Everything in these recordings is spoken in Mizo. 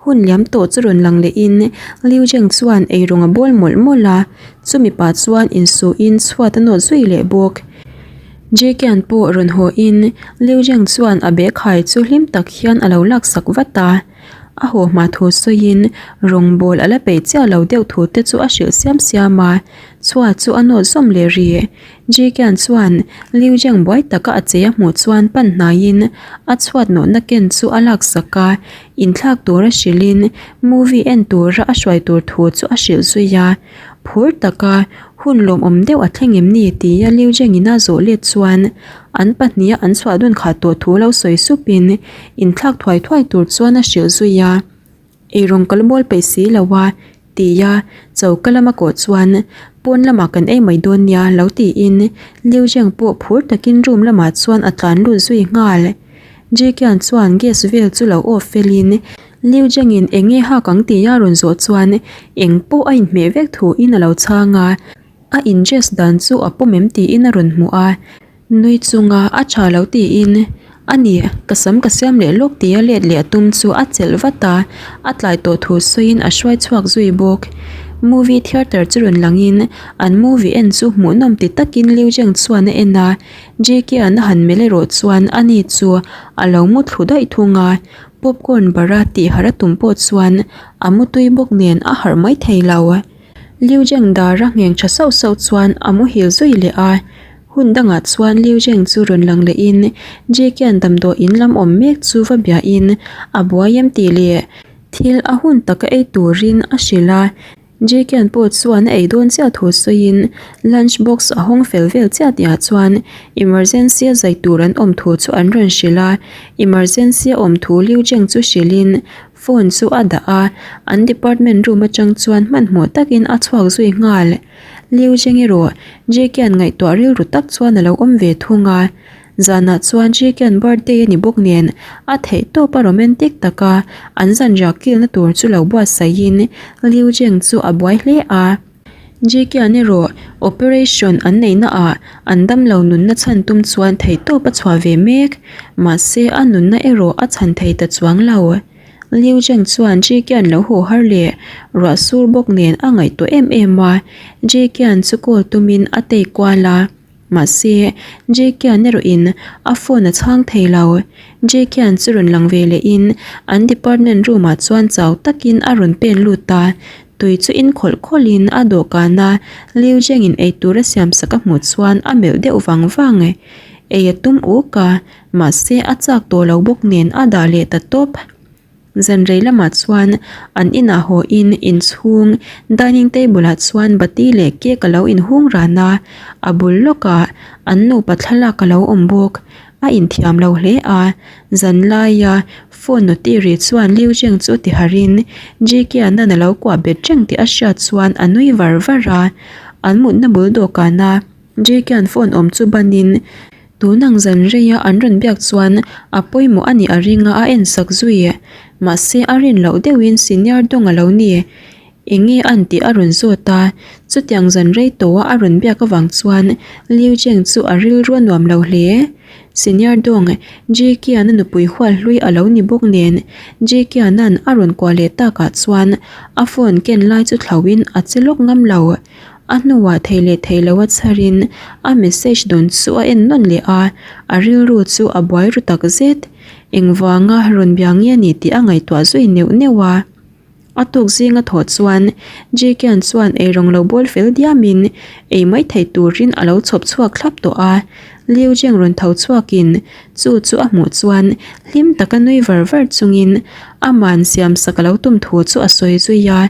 Hun liam tawh chu rawn lang lehin Liu Zheng chuan eirawng a bawl mawlh mawlh a, chumi pah chuan insuhin chhuat a nawt zui leh bawk. Jkian pawh rawn hawhin Liu Zheng chuan a bag hai chu hlim tak hian a lo laksak vat a. A haw hma thu sawiin rawngbawl a la peih chiah lo deuh thu te chu a hrilh siam siam a, chhuat chu a nawt zawm leh rih. Jkian chuan Liu Zheng buai taka a chei a hmuh chuan pan hnaiin a chhuat nawhna ken chu a laksak a, inthlak tura hrilhin movie en tura a hruai tur thu chu a hrilh zui a. Phur taka hun lawmawm deuh a thleng em ni tia Liu Zhengin a zawh let chuan an pahniha an chhuah dun khat tawh thu lo sawi supin inthlak thuai thuai tur chuan a hrilh zui a. Eirawng ka la bawl peih si lo a tia choka lama kawh chuan pawn lamah kan ei mai dawn nia lo tiin Liu Zheng pawh phur takin room lamah chuan a tlan lut zui nghal. Jkian chuan gas vel chu lo off felin Liu Zhengin eng nge hak ang tia rawn zawh chuan eng pawh a inhmeh vek thuin a lo chhang a, a in dress dan chu a pawm em tiin a rawn hmuh a, nui chunga a tha lo tiin a ni ka sam ka siam leh lawk tia let leh a tum chu a chelh vat a, a tlai tawh thu sawiin a hruai chhuak zui bawk. Movie theatre chu rawn langin an movie en chu hmuhnawm ti takin Liu Zheng chuan a en a, Jk-a'n a han melh erawh chuan ani chu a lo muthlu daih thung a. Popcorn bara tih harh a tum pawh chuan a mutui bawk nen a harh mai thei lo. Liu Zheng dara ngheng tha sauh sauh chuan a muhil zui leh a. Hun dangah chuan Liu Zheng chu rawn lang lehin Jkian damdawi in lam awm mek chu va biahin a buai em tih leh thil a hun taka ei turin a hrilh a. Jkian pawh chuan a ei dawn chiah thu sawiin lunch box a hawng fel vel chiah tihah chuan emergency a zai tur an awm thu chu an rawn hrilh a, emergency a awm thu Liu Zheng chu hrilhin phone chu a dah a, an department room atang chuan hmanhmawh takin a chhuak zui nghal. Liu Zheng erawh Jkian ngaihtuah rilru tak chuan a lo awm ve thung a. Zanah chuan Chicken birthday a ni bawk nen a theih tawp a romantic taka an zanriah kilna tur chu lo buatsaihin Liu Zheng chu a buai hle a. Jikian erawh operation an neihna ah an damlo nunna chhan tum chuan theih tawp a chhuah ve mek. Mahse a nunna erawh a chhan thei ta chuang lo. Liu Zheng chuan Jikian lo haw har leh ruah sur bawk nen a ngaihtuah em em a. Jikian chu call tumin a tei kual a. Mahse, Jkian erawhin a phone a chhang thei lo. Jkian chu rawn lang ve lehin an department room ah chuan chau takin a rawn pen lut a, tui chu in khawlh khawlhin a dawhkana Liu Zhengin eitur a siamsak a hmuh chuan a melh deuh vang vang. Ei a tum uk a, mahse a chak tawh lo bawk nen a dah leh ta tawp. Zanrei lamah chuan an inah haw in inchhung dining table ah chuan bati leh cake a lo inhung ran a, a bul lawkah an nupa thlalak a lo awm bawk. A inthiam lo hle a, zan laia phone noti ri chuan Liu Zheng chu ti harhin Jkianan a lo kuah bet reng tih a hriat chuan a nui var var a, an mutna bul dawhkana Jkian phone awm chu banin Tun ang zan reia an rawn biak chuan a pawimawh a nih a ring a, a en sak zui. Mahse a rin loh deuhin senior dawng a lo ni. Eng nge an tih a rawn zawt a, chutiang zan rei tawha a rawn biak avang chuan Liu Zheng chu a rilru a nuam lo hle. Senior dawng Ji Kian-a nupui hual hlui a lo ni bawk nen Ji Kian-a'n a rawn kuah leh takah chuan a phone ken lai chu thlauhin a che lawk ngam lo. A hnuah thei leh thei lo a chharin a message dawn chu a en nawn leh a, a rilru chu a buai ru tak zet. Engvanga rawn bia nge ni tih a ngaihtuah zui neuh neuh a. A tuk zinga thawh chuan Jkian chuan eirawng lo bawl fel diamin ei mai thei turin a lo chhawp chhuak thlap tawh a. Liu Jing rawn tho chhuakin chu chu a hmuh chuan hlim taka nui var var chungin aman siamsak a lo tum thu chu a sawi zui a.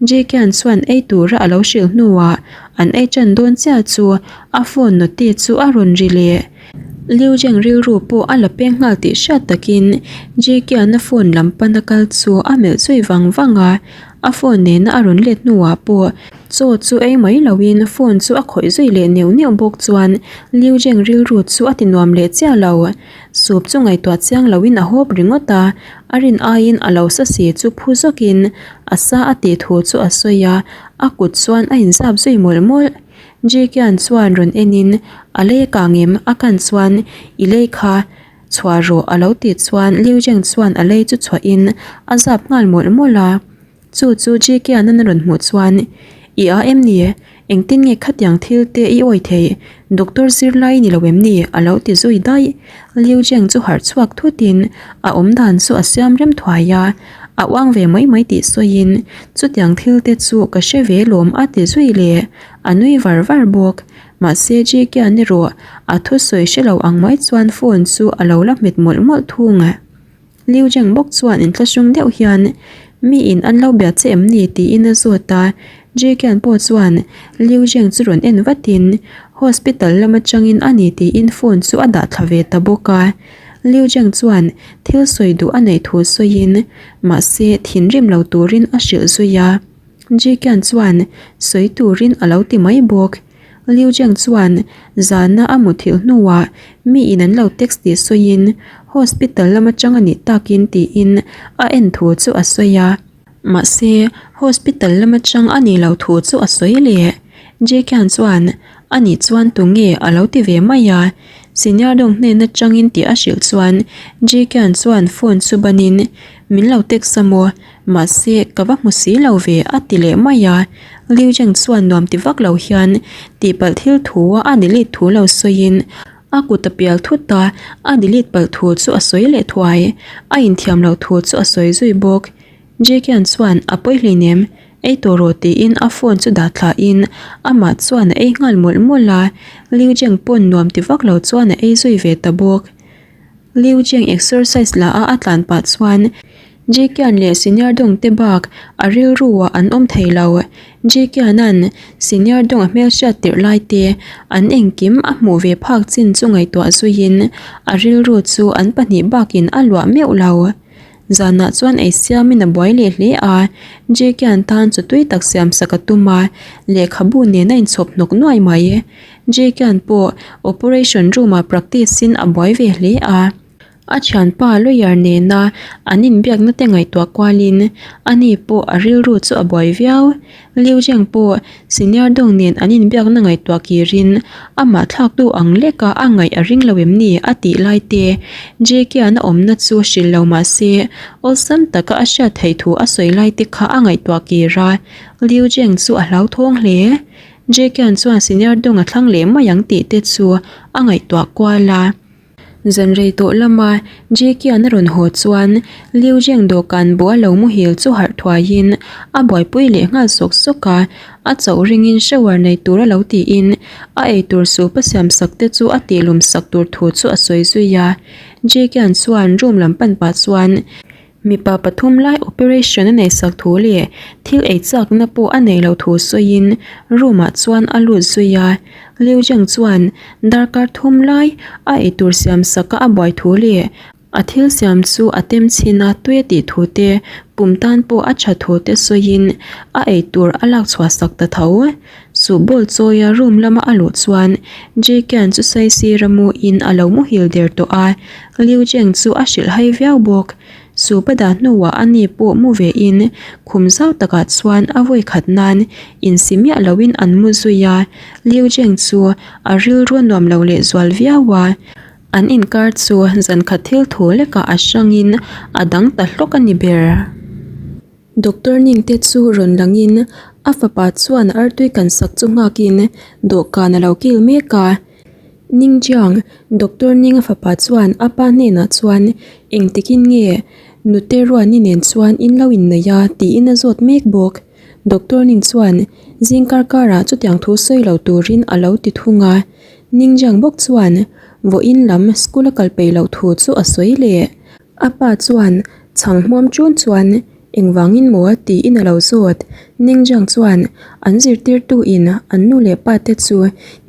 Jkian chuan ei tura a lo hrilh hnuah an ei tan dawn chiah chu a phone noti chu a rawn ri leh. Liu Jing rilru pawh a la peng nghal tih hriat takin Jkian a phone lam pana kal chu a melh zui vang vang a, a phone nena a rawn let hnuah pawh Chaw chu ei mai loin phone chu a khawih zui leh neuh neuh bawk chuan Liu Zheng rilru chu a ti nuam leh chiah lo. Soup chu ngaihtuah chiang loin a hawp ringawt a, a rin aiin a lo sa si chu phu zawkin a sa a tih thu chu a sawi a, a kut chuan a inzap zui mawlh mawlh. Ji Qian chuan rawn enin a lei kang em a kan chuan i lei kha. Chhuah rawh a lo tih chuan Liu Zheng chuan a lei chu chhuahin a zap nghal mawlh mawlh a. Chu chu Jikeanan a rawn hmuh chuan, I a em ni? Engtin nge khatiang thil te i awi theih? Doctor zirlai i ni lo em ni? a lo ti zui daih. Liu Zheng chu harh chhuak thutin a awm dan chu a siam rem thuai a, a uang ve mai mai tih sawiin, Chutiang thil te chu ka hre ve lawm a ti zui leh. A nui var var bawk. Mahse Jikean erawh a thusawi hre lo ang mai chuan phone chu a lo la hmet mawlh mawlh thung. Liu Zheng bawk chuan inthlahrung deuh hian, Mi in an lo bia che em ni? tiin a zawt a. Ji Qian pawh chuan Liu Zheng chu rawn en vatin, Hospital lam atangin a ni tiin phone chu a dah thla ve ta bawk a. Liu Zheng chuan thil sawi duh a neih thu sawiin, mahse thinrim lo turin a hrilh zui a. Ji Qian chuan sawi turin a lo ti mai bawk. Liu Zheng chuan zana a muthilh hnuah mi in an lo text tih sawiin hospital lam atang a nih takin tiin a en thu chu a sawi a. Mahse, hospital lam atang a nih loh thu chu a sawi leh. Jkian chuan a nih chuan tunge a lo ti ve mai a. Senior dawng hnen atangin tih a hrilh chuan Jkian chuan phone chu banin min lo text a maw? Mahse, ka va hmu si lo ve, a ti leh mai a. Liu Zheng chuan nuam ti vak lo hian tihpalh thil thu a a delete thu lo sawiin a kut a pial thut a, a delete palh thu chu a sawi leh thuai. A inthiam loh thu chu a sawi zui bawk. Jekian chuan a pawi hleinem, ei tawh rawh tiin a phone chu dah thlahin amah chuan a ei nghal mawlh mawlh a. Liu Zheng pawn nuam ti vak lo chuan a ei zui ve ta bawk. Liu Cheng exercise la a a tlan pah chuan Jikian leh Senior Dong te bak a rilru ah an awm thei lo. Jikian-a'n Senior Dong a hmelhriat tirh lai te an engkim a hmuh ve phak chin chu ngaihtuah zuiin a rilru chu an pahnih bakin a luah meuh lo. Zanah chuan ei siamin a buai leh hle a, Jikian tan chu tui tak siam sak a tum a, lehkhabu nen a inchhawp hnawk nuai mai. Jake-a'n pawh operation room-ah practice-in a buai ve hle a. A thianpa lawyer nena an inbiakna te ngaihtuah kualin ani pawh a rilru chu a buai viau. Liu Zheng pawh senior dawng nen an inbiakna ngaihtuah kirin amah thlaktu ang leka a ngaih a ring lo em ni a tih lai te Jake-a'n a awmna chu hrilh lo mah se awlsam taka a hriat theih thu a sawi lai te kha a ngaihtuah kir a, Liu Zheng chu a hlauthawng hle. Jkian chuan senior dawng a thlang leh mai ang tih te chu a ngaihtuah kual a. Zan rei tawh lama Jkian a rawn haw chuan Liu Zheng dawhkan buh a lo muhil chu harh thuaiin a buaipui leh nghal sawk sawk a, a chauh ringin shower nei tur a lo tiin a eitur sup a siam sak te chu a tihlum sak tur thu chu a sawi zui a. Jkian chuan room lam pan pah chuan Mipa pathum lai operation a neihsak thu leh thil ei chakna pawh a neih loh thu sawiin room ah chuan a lut zui a. Liu Zheng chuan darkar thum lai a eitur siam sak a a buai thu leh a thil siam chu a tem chhin a tui a tih thu te pum tan pawh a tha thu te sawiin a eitur a lak chhuah sak ta tho. Suh ball chawia room lama a luh chuan Jkian chu saisira muin a lo muhil der tawh a, Liu Zheng chu a hrilh hai viau bawk. Suh pa dah hnuah a ni pawh mu vein khum zau takah chuan a vawi khat nan insi miah loin an mu zui a, Liu Zheng chu a rilru a nuam lo leh zual viau a. An inkar chu zan khat thil thu lekah a hrangin a dang ta hlawk a ni ber. Doctor Ning te chu rawn langin a fapa chuan artui kan sak chu nghakin dawhkan a lo kil mek a. Ning Jiang, Doctor Ning a fapa chuan a pa hnenah chuan engtikin nge nute Ruani nen chuan in lo inneih a tiin a zawt mek bawk. Doctor Ning chuan zingkar karah chutiang thu sawi lo turin a lo ti thung a. Ning Jiang bawk chuan vawiin lam school a kal peih loh thu chu a sawi leh. A pa chuan chhang hmuam chun chuan engvangin maw tiin a lo zawt. Ningjiang chuan an zirtirtu in an nu leh pa te chu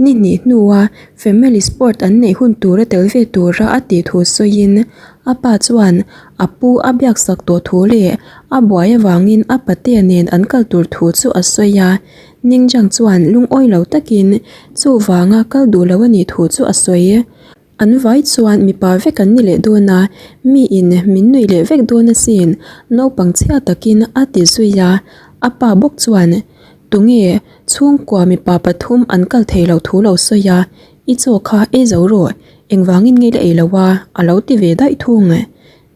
ni hnih hnua family sport an neih hun tura tel ve tura a tih thu sawiin a pa chuan a pu a biak sak tawh thu leh a buai avangin a patea nen an kal tur thu chu a sawi a. Ningjiang chuan lungawi lo takin chuvanga kal duh lo a nih thu chu a sawi. An vai chuan mipa vek an ni leh dawn a, mi in min nuih leh vek dawn asin, naupang chhia takin a ti zui a. A pa bawk chuan, Tunge chhungkua mipa pathum an kal thei lo thu lo sawi a, i chaw kha ei zo rawh. Engvangin nge la ei lo a? A lo ti ve daih thung.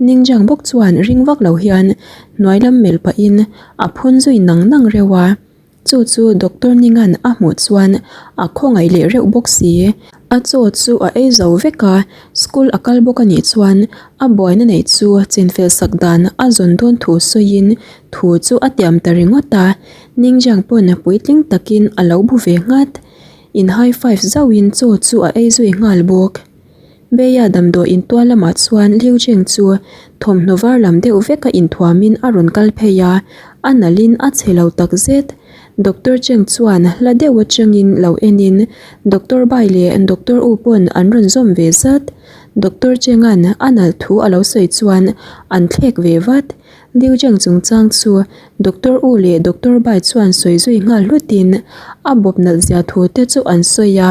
Ningjang bawk chuan ring vak lo hian hnuai lam melh pahin a phun zui nang nang reuh a. Chu chu Doctor Ningan a hmuh chuan a khawngaih leh reuh bawk si. A chaw chu a ei zo vek a, school a kal bawk a nih chuan a buaina neih chu chinfel sak dan a zawn dawn thu sawiin thu chu a tiam ta ringawt a. Ningjang pawn puitling takin a lo bu ve nghat. In high five zauhin chaw chu a ei zui nghal bawk. Beia damdawi intual lamah chuan Liu Jing chu thawmhnaw var lam deuh veka inthuamin a rawn kal phei a, a nalhin a chhe lo tak zet. Doctor Cheng chuan hla deuh atangin lo enin Doctor Bai leh Doctor U pawn an rawn zawm ve zat. Doctor Chenga'n a nalh thu a lo sawi chuan an thlek ve vat. Liu Jing chungchang chu Doctor U leh Doctor Bai chuan sawi zui nghal hlutin a bawp nalh zia thu te chu an sawi a.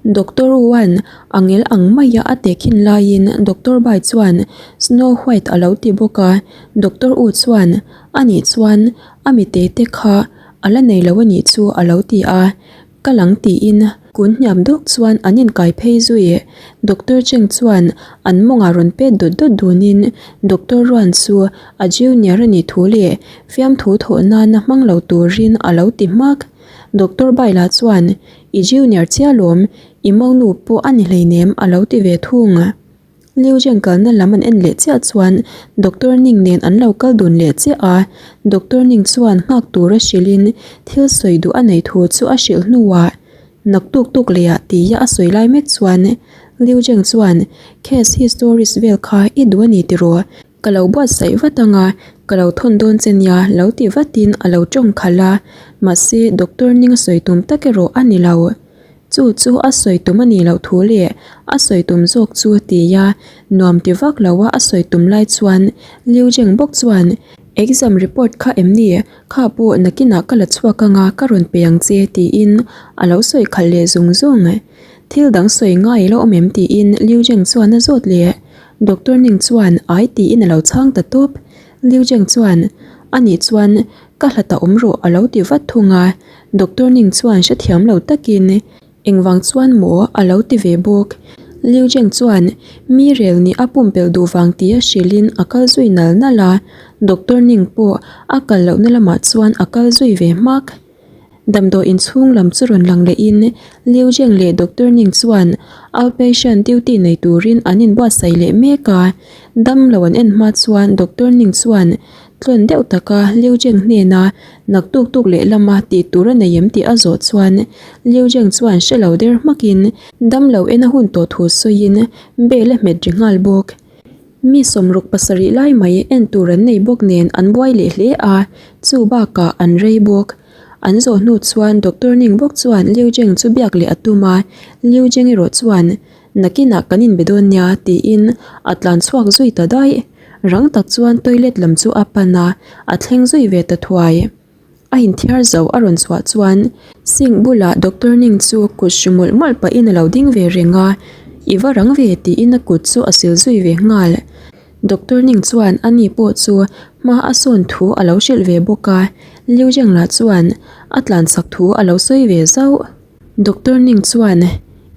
Doctor Wan a ngel ang maia a tehkhin laiin Doctor Bai chuan Snow White a lo ti bawk a, Doctor U chuan a nih chuan a mite te kha a la nei lo a nih chu a lo ti a, ka lang tiin kun hniam dawk chuan an inkai phei zui. Doctor Cheng chuan an mawngah rawn pet dawt dawt dunin Doctor Ruan chu a junior a nih thu leh fiamthu thawh nana hmang lo turin a lo ti hmak. Doctor Bai lah chuan I junior chiah lawm, i monu pawh a ni hleinem a lo ti ve thung. Liu Zheng kalna lam an en leh chiah chuan Doctor Ning nen an lo kal dun leh chiah a, Doctor Ning chuan nghak tura hrilhin thil sawi duh a nei thu chu a hrilh hnuah naktuk tuk leh ah tia a sawi lai mek chuan Liu Zheng chuan case histories vel kha i duh a ni tiraw? Ka lo buatsaih vat ang a, ka lo thawn dawn che nia lo ti vatin a lo tawng khalh a, mahse doctor ning a sawi tum tak erawh a ni lo. Chu chu a sawi tum a nih loh thu leh a sawi tum zawk chu tia nuam ti vak lo a a sawi tum lai chuan Liu Zheng bawk chuan exam report kha em ni kha pawh nakinah ka la chhuak ang a ka rawn pe ang che tiin a lo sawi khalh leh zung zung. Thil dang sawi ngai la awm em tiin Liu Zheng chuan a zawt leh. Doctor Ning chuan ai tiin a lo chhang ta tawp. Liu Zheng chuan, Anih chuan ka hlat a awm rawh a lo ti vat thung a. Doctor Ning chuan hrethiam lo takin, Engvang chuan maw? a lo ti ve bawk. Liu Zheng chuan mi rel nih a pumpelh duh vang tia hrilhin a kal zui nal nal a. Doctor Ning pawh a kal lohna lamah chuan a kal zui ve hmak. Damdawi inchhung lam chu rawn lang lehin Liu Zheng leh Doctor Ning chuan outpatient duty nei turin an inbuatsaih leh mek a. Dam lo an en hma chuan Doctor Ning chuan tlawn deuh taka Liu Zheng hnena naktuk tuk leh lama tih tur a nei em tih a zawh chuan Liu Zheng chuan hre lo der hmakin dam lo en a hun tawh thu sawiin bel a hmet ri nghal bawk. Mi sawmruk pasarih lai mai en tur an nei bawk nen an buai leh hle a, chu bakah an rei bawk. An zawh hnu chuan Doctor Ning bawk chuan Liu Zheng chu biak leh a tum a, Liu Zheng erawh chuan, Nakinah kan inbe dawn nia, tiin a tlan chhuak zui ta daih. Rang tak chuan toilet lam chu a pan a, a thleng zui ve ta thuai. A inthiar zo a rawn chhuah chuan sink bulah Doctor Ning chu kut hru mawlh mawlh pahin a lo ding ve reng a, I va rang ve tiin a kut chu a sil zui ve nghal. Doctor Ning chuan a ni pawh chu hma a sawn thu a lo hrilh ve bawk a, Liu Zheng lah chuan a tlan chak thu a lo sawi ve zauh. Doctor Ning chuan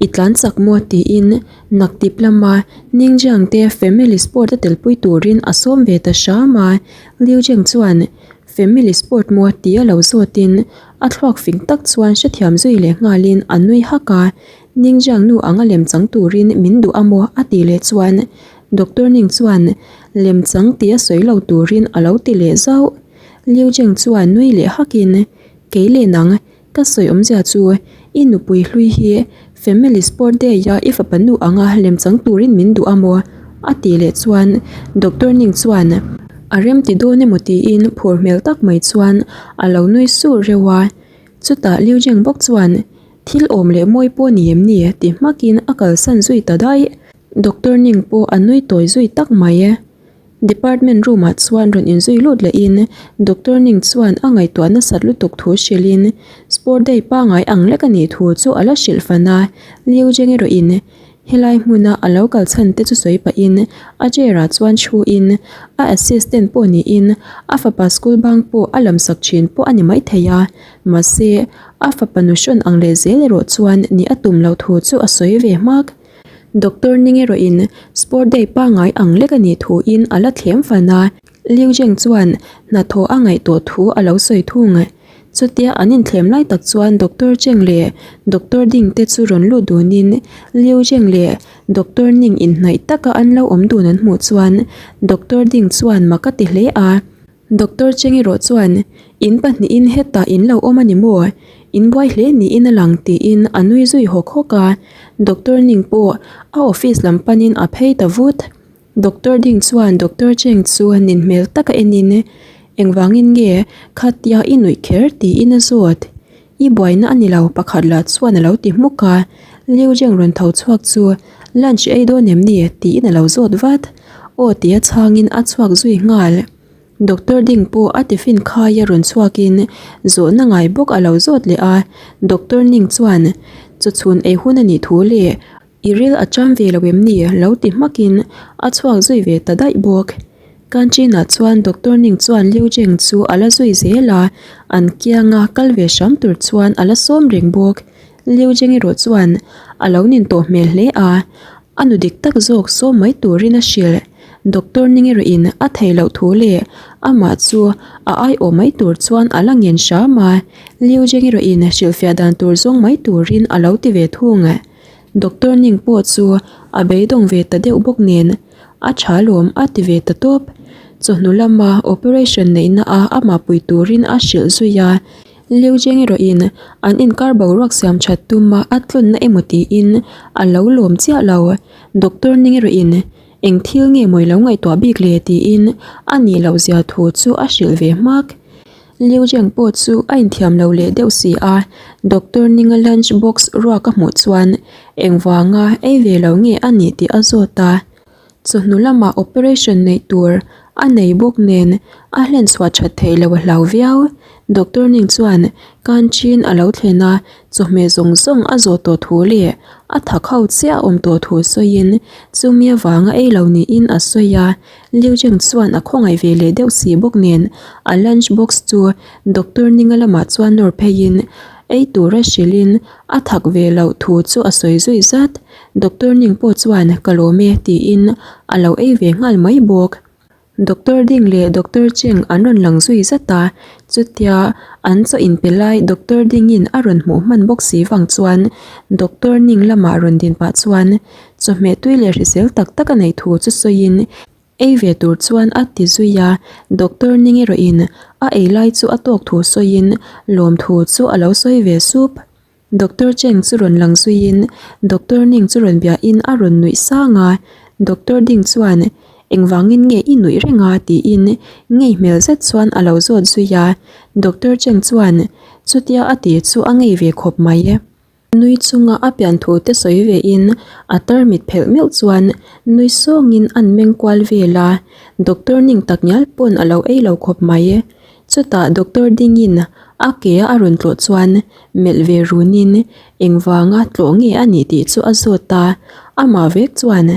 I tlan chak maw tiin naktip lama Ning Jiang te family sport a telpui turin a sawm ve ta hram a, Liu Zheng chuan Family sport maw tia lo zawtin a thluak fing tak chuan hrethiam zui leh nghalin a nui hak a, Ningjiang nu anga lemchang turin min duh a maw a tih leh chuan Doctor Ning chuan lemchang tia sawi lo turin a lo ti leh zauh. Liu Zheng chuan nui leh hakin kei leh nang Ka sawi awmzia chu i nupui hlui hi family sport day a i fapa nu anga lemchang turin min duh a maw? a tih leh chuan Doctor Ning chuan a rem ti dawn emaw tiin phur hmel tak mai chuan a lo nui sur reuh a. Chutah Liu Zheng bawk chuan thil awm leh mawi pawh ni em ni ti hmakin a kalsan zui ta daih. Doctor Ning pawh a nui tawi zui tak mai. Department room ah chuan rawn inzui lut lehin Doctor Ning chuan a ngaihtuah nasat lutuk thu hrilhin Sport day pangai ang lek a nih thu chu a la hrilh fan a, Liu Zheng erawhin helai hmuna a lo kal chhan te chu sawi pahin a chair ah chuan thuin a assistant pawh niin a fapa school bang pawh a lamsak thin pawh a ni maithei a, mahse a fapa nu hrawn ang leh zel erawh chuan nih a tum loh thu chu a sawi ve hmak. Doctor Ning erawhin sport day pangngai ang lek a nih thuin a la thlem fan a. Liu Zheng chuan hnathawh a ngaih tawh thu a lo sawi thung. Chutia an inthlem lai tak chuan Doctor Cheng leh Doctor Ding te chu rawn lut dunin Liu Zheng leh Doctor Ning inhnaih taka an lo awm dun an hmuh chuan Doctor Ding chuan mak a ti hle a. Doctor Cheng erawh chuan In pahnihin hetah in lo awm a ni maw? In buai hle niin a lang tiin a nui zui hawk hawk a. Doctor Ning pawh a office lam panin a phei ta vut. Doctor Ding chuan Doctor Cheng chu nin hmel taka enin, Engvangin nge khatia i nuih kher? tiin a zawt. I buaina a ni lo, pakhat lah chuan a lo ti hmuk a. Liu Zheng rawn tho chhuak chu, Lunch ei dawn em ni? tiin a lo zawt vat. Aw tia chhangin a chhuak zui nghal. Doctor Ding pawh a tiffin khaia rawn chhuakin zawhna ngai bawk a lo zawt leh a. Doctor Ning chuan, Chawchhun ei hun a nih thu leh I ril a cham ve lo em ni? Lo ti hmakin a chhuak zui ve ta daih bawk. Canteen-ah chuan Doctor Ning chuan Liu Zheng chu a la zui zel a, an kianga kal ve hram tur chuan a la sawm reng bawk. Liu Zheng erawh chuan a lo nin tawh hmel hle a, a nu dik tak zawk sawm mai turin a hrilh. Doctor Ning erawhin a theih loh thu leh amah chu a aiawh mai tur chuan a la ngen hram a, Liu Zheng erawhin hrilhfiah dan tur zawng mai turin a lo ti ve thung. Doctor Ning pawh chu a beidawng ve ta deuh bawk nen a tha lawm a ti ve ta tawp. Chawhnu lama operation neihna a amah pui turin a hrilh zui a, Liu Zheng erawhin an inkar boruak siam that tuma a tlawnna emaw tiin a lo lawm chiah lo. Doctor Ning erawhin eng thil nge mawi lo ngaihtuah bik le tiin a nih loh zia thu chu a hrilh ve hmak. Liu Zheng pawh chu a inthiam lo leh deuh si a, Doctor Ninga lunch box ruak a hmuh chuan engvanga ei ve lo nge a nih tih a zawt a. Chawhnu lamah operation neih tur a nei bawk nen a hlen chhuah that theih loh a hlau viau. Doctor Ning chuan canteen a lo thlen a, chawhmeh zawng zawng a zawh tawh thu leh a thak ho chiah a awm tawh thu sawiin chumi avanga ei lo niin a sawi a. Liu Zheng chuan a khawngaih ve leh deuh si bawk nen a lunch box chu doctor Ninga lamah chuan nawr pheiin ei tura hrilhin a thak ve loh thu chu a sawi zui zat. Doctor Ning pawh chuan ka lawm e tiin a lo ei ve nghal mai bawk. Doctor Ding leh Doctor Cheng an rawn lang zui zat a, chutia an chaw inpe lai Doctor Dingin a rawn hmuh hman bawk si vang chuan Doctor Ning lamah rawn din pah chuan Chawhmeh tui leh hrisel tak tak a neih thu chu sawiin ei ve tur chuan a ti zui a, Doctor Ning erawhin a ei lai chu a tawk thu sawiin lawm thu chu a lo sawi ve sup. Doctor Cheng chu rawn lang zuiin Doctor Ning chu rawn biahin a rawn nuih sang a, Doctor Ding chuan engvangin nge i nuih reng a tiin ngei hmel zet chuan a lo zawt zui a, Doctor Cheng chuan chutia a ti chu a ngei ve khawp mai. Nui chunga a pian thu te sawi ve in a tarmit phelh meuh chuan nui sawngin an meng kual vel a, doctor ning tak ngial pawn a lo ei lo khawp mai. Chutah doctor dingin a ke a rawn tlawh chuan melh ve runin engvanga tlawh nge a nih tih chu a zawt a, amah vek chuan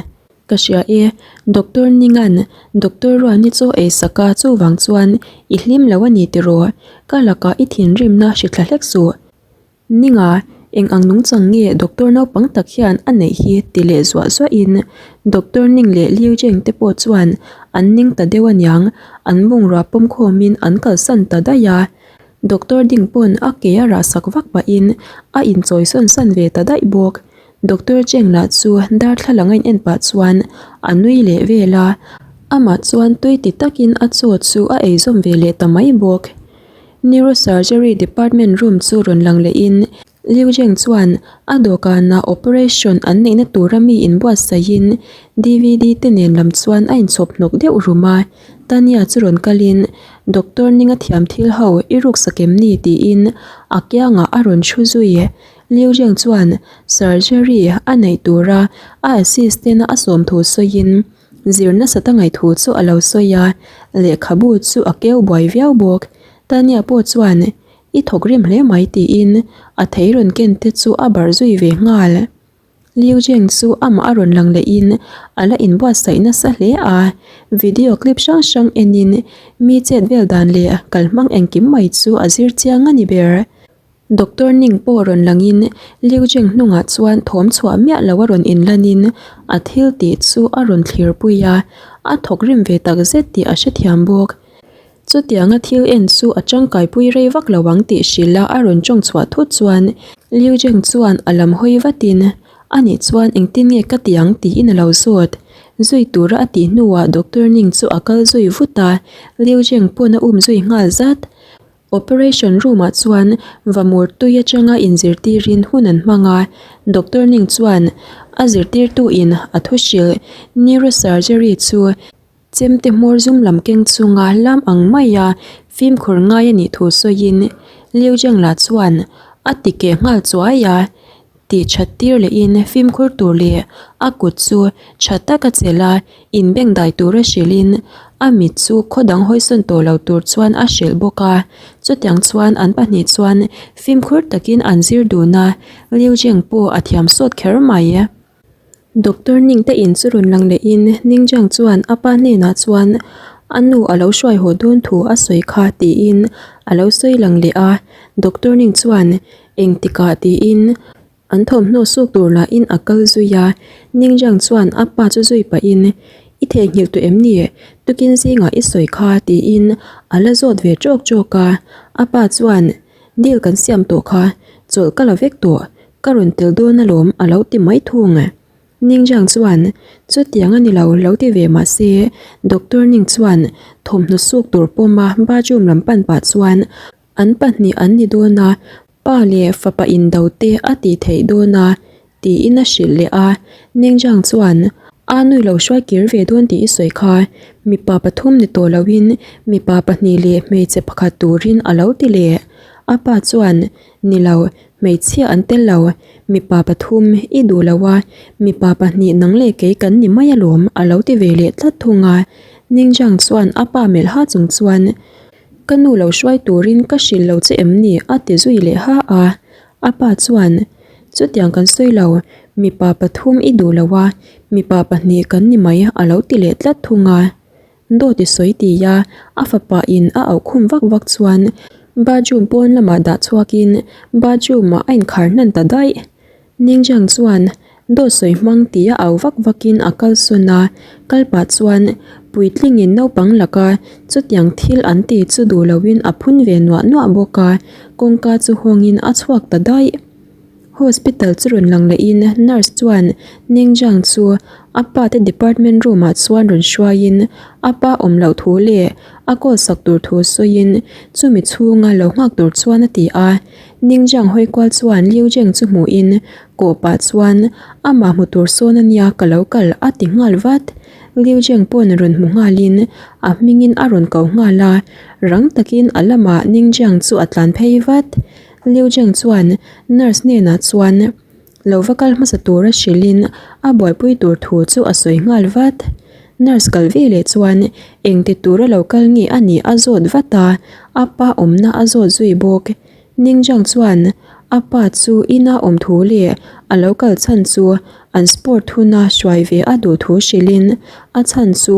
Ka hria e, Doctor Ningan Doctor Ruani chaw ei sak a chuvang chuan i hlim lo a ni tiraw? Ka lakah i thinrimna hri thla hlek suh. Ninga, eng ang nungchang nge doctor naupang tak hian a neih hi ti leh zuah zuahin Doctor Ning leh Liu Zheng te pawh chuan an ning ta deuh aniang, an bungrua pawm khawmin an kalsan ta daih a. Doctor Ding pawn a ke a rah sak vak pahin a inchawi sawn san ve ta daih bawk. Doctor Cheng lah chu darthlalang a in en pah chuan a nui leh vel a, amah chuan tui ti takin a chaw chu a eizawm ve leh ta mai bawk. Neurosurgery department room chu rawn lang lehin Liu Zheng chuan a dawhkanah operation an neihna tura mi inbuatsaihin DVD te nen lam chuan a inchhawp hnawk deuh rum a. Tanya chu rawn kalin Doctor Ninga thiam thil ho i ruksak em ni tiin a kiangah a rawn thu zui. Liu Zheng chuan surgery a neih tura a assistant a sawm thu sawiin Zir nasat a ngaih thu chu a lo sawi a, lehkhabu chu a keu buai viau bawk. Tania pawh chuan, I thawk rim hle mai tiin a thei rawn ken te chu a barh zui ve nghal. Liu Zheng chu amah a rawn lang lehin a la inbuatsaih nasa hle a, video clip hrang hrang enin mi chet vel dan leh kalhmang engkim mai chu a zir chiang a ni ber. Doctor Ning pawh rawn langin Liu Jing hnungah chuan thawm chhuah miah lo a rawn inlanin a thil tih chu a rawn thlir pui a, a thawk rim ve tak zet tih a hrethiam bawk. Chutianga thil en chu a tangkaipui rei vak lo ang tih hrilh a a rawn tawng chhuah thut chuan Liu Jing chuan a lam hawi vatin Anih chuan engtin nge ka ti ang tiin a lo zawt. Zui tura a tih hnuah Doctor Ning chu a kal zui vut a, Liu Jing pawn a um zui nghal zat. Operation room ah chuan vamur tui atanga inzirtirin hun an hmang a, Doctor Ning chuan a zirtirtu in a thu hrilh neurosurgery chu chemte hmawr zum lam keng chunga lam ang maia fimkhur ngai a nih thu sawiin Liu Zheng lah chuan a ti keh nghal chuai a. Tih that tir lehin fimkhur tur leh a kut chu tha taka chelh a, inbeng dai tura hrilhin a mit chu khaw dang hawisawn tawh lo tur chuan a hrilh bawk a. Chutiang chuan an pahnih chuan fimkhur takin an zir dun a, Liu Jing pawh a thiam sawt kher mai. Doctor Ning te in chu rawn lang lehin Ning Jiang chuan a pa hnenah chuan a nu a lo hruai haw dawn thu a sawi kha tiin a lo sawi lang leh a. Doctor Ning chuan Engtikah tiin an thawmhnaw suk tur lahin a kal zui a, Ningjiang chuan a pa chu zui pahin, I theihnghilh tawh em ni? Tukin zingah i sawi kha tiin a la zawt ve ṭawk ṭawk a. A pa chuan, Deal kan siam tawh kha, chawlh ka la vek tawh, ka rawn tel dawn alawm a lo ti mai thung. Ningjiang chuan, Chutiang a ni lo, lo ti ve mah se, Doctor Ning chuan thawmhnaw suk tur pawma bathroom lam pan pah chuan An pahnih an ni dawn a, pa leh fapa indo te a tih theih dawn a, tiin a hrilh leh a. Ningjiang chuan, A nui lo hruai kir ve dawn tih i sawi kha, mipa pathum ni tawh loin mipa pahnih leh hmeichhe pakhat turin a lo ti leh. A pa chuan, Ni lo, hmeichhia an tel lo, mipa pathum i duh lo a, mipa pahnih nang leh kei kan ni mai alawm a lo ti ve leh tlat thung a. Ningjiang chuan a pa melh ha chung chuan, Ka nu lo hruai turin ka hrilh lo che em ni? a ti zui leh ha a. A pa chuan, Chutiang kan sawi lo, mipa pathum i duh lo a, mipa pahnih kan ni mai a lo ti leh tlat thung a. Dawt i sawi ti a, a fapa in a auh khum vak vak chuan bathroom pawn lamah dah chhuakin bathroom ah a inkhar hnan ta daih. Ningjiang chuan dawt sawi hmang tia au vak vakin a kal sawn a, kal pah chuan puitlingin naupang laka chutiang thil an ti chu duh loin a phun ve nuah nuah bawk a, kawngka chu hawngin a chhuak ta daih. Hospital chu rawn lang lehin nurse chuan Ningjiang chu a pa te department room ah chuan rawn hruaiin a pa awm loh thu leh a call sak tur thu sawiin chumi chhunga lo nghak tur chuan a ti a. Ningjiang hawi kual chuan Liu Jeng chu hmuhin kawh pah chuan amah hmu tur sawn a nia ka lo kal a ti nghal vat. Liu Jeng pawn rawn hmu nghalin a hmingin a rawn ko nghal a, rang takin a lamah Ningjiang chu a tlan phei vat. Liu Jeng chuan nurse hnenah chuan lo va kal hmasa tura hrilhin a buaipui tur thu chu a sawi nghal vat. Nurse kal ve leh chuan engti tura lo kal nge a nih a zawt vat a, a pa awmna a zawt zui bawk. Ningjiang chuan a pa chu ina awm thu leh a lo kal chhan chu an sport huna hruai ve a duh thu hrilhin a chhan chu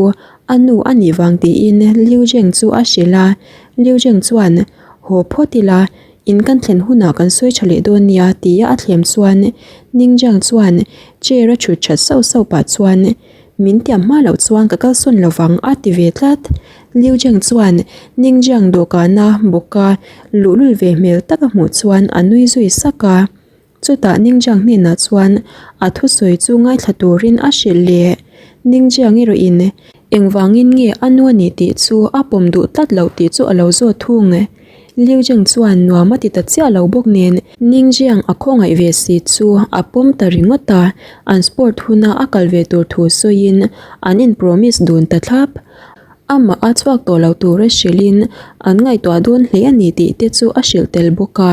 a nu a nih vang tiin Liu Zheng chu a hrilh a. Liu Zheng chuan, Haw phawt ila, In kan thlen hunah kan sawi tha leh dawn nia tia a thlem chuan Ningjiang chuan chair a thut that sauh sauh pah chuan min tiam hma loh chuan ka kalsawn lovang a ti ve tlat. Liu Zheng chuan Ningjiang dawhkana bawka luhlul ve hmel tak a hmuh chuan a nui zui sak a. Chutah Ningjiang hnenah chuan a thusawi chu ngaithla turin a hrilh leh. Ningjiang erawhin engvangin nge a nu a nih tih chu a pawm duh tlat loh tih chu a lo zawt thung. Liu Zheng chuan nuam a ti ta chiah lo bawk nen Ningjiang a khawngaih ve si chu a pawm ta ringawt a, an sport huna a kal ve tur thu sawiin an in promise dun ta thlap. Amah a chhuak tawh lo tura hrilhin an ngaihtuah dawn hle a ni tih te chu a hrilh tel bawk a.